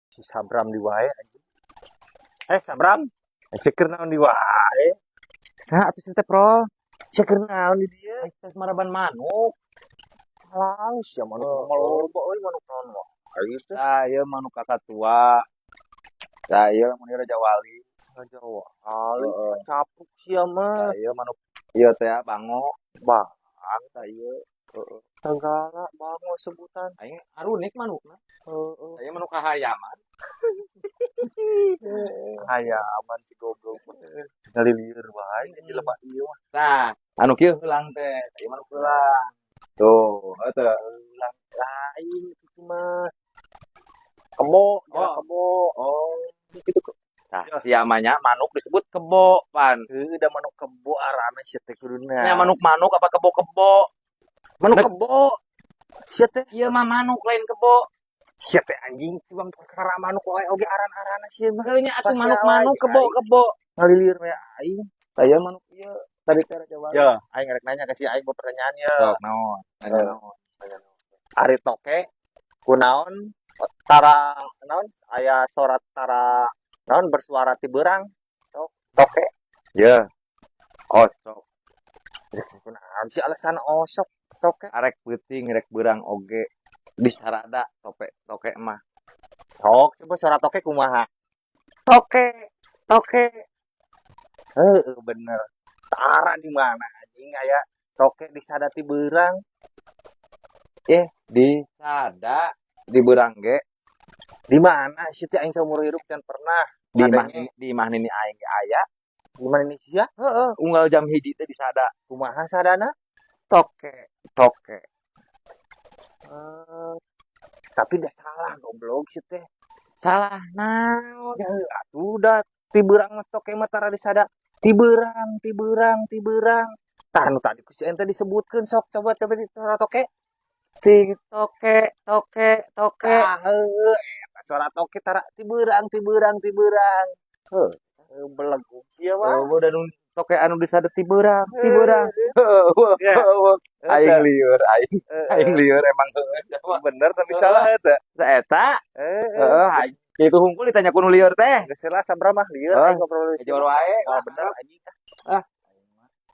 Si Sabram di wae anjing. Eh, Sabram, sia keur naon di wae? Nah, atuh teh, Pro. Sia keur naon di dieu? Aing teh maraban manuk. Halau sia, manuk Oh. mah loba euy, manuk naon wae teh. Tah, ieu manuk kakatua. Tah, ieu mun ieu Raja Wali. Raja Wali. Heeh. Capruk sia mah. Tah, ieu manuk ieu teh bango. Bang, Tah, ieu. Heeh. Sagala bango sebutan. Aing arunik manukna. Heeh. Tah, ieu manuk kahayaman. Hayaman si goblok. Ngalilieur wae jelema ieu mah. Tah, anu kieu heulang teh. Tah, ieu manuk heulang. Tuh, heuh teu? Heulang lain itu mah. Kebo, oh. Kebo. Oh. Gitu kok. Tah, Ya. sia mah nya manuk disebut kebo, pan. Heuh, da manuk kebo arana sia teh kuduna. Nya manuk-manuk apa kebo-kebo? Manuk kebo. Sia teh. Ieu mah manuk, lain kebo. Sia teh anjing, cuma perkara manuk wae oge aran-arana sia mah. Heuh nya atuh Pas manuk-manuk, wae, kebo-kebo. Ngalilir we aing. Tah, ieu manuk ieu. Tadi teh Raja Wali. Ya, aing rek nanya ke si aing pertanyaan ya. Sok naon? Nanya naon? Nanya naon? Ari toke kunaon tara naon aya suara, tara naon bersuara ti beurang? Sok toke. Ya. Osok. Kunaon sih alasan osok toke? Arek peuting rek beurang oge disarada tope toke mah. Sok coba suara toke kumaha? Toke, toke. Heeh, bener. Tara di mana anjing aya toke disada ti beurang? Eh, disada di beurang ge. Di mana sih teh, aing saumur hidup can pernah Di imah. ngadenge. Di imah nini aing ge aya. Di mana ini sia? Heeh, unggal jam 1 teh disada. Kumaha sadana? Toke, toke. Eh, tapi dah salah, goblok sih teh. Salah naon? Ya atuh da ti beurang mah toke mah tara disada ti beurang, ti beurang, ti beurang. Tah, nu tadi ku si ente disebutkeun, sok coba coba di suara toke. Ti toke, toke, toke. Tah, heueuh, eta suara toke tara ti beurang, ti beurang, ti beurang. Heuh. Heuh, belegug sia mah. Oh, udah nu toke anu disada ti beurang, ti beurang. Heueuh, Ya. heueuh. Aing lieur, aing aing lieur emang heueuh. Bener tapi salah eta. Eta, Heeh. heeh, aing itu hungkul ditanya ku nu lieur teh. Geus lah, sabra mah lieur Oh, aing ngobrol. Jor wae. Wah, bener anjing. Ah.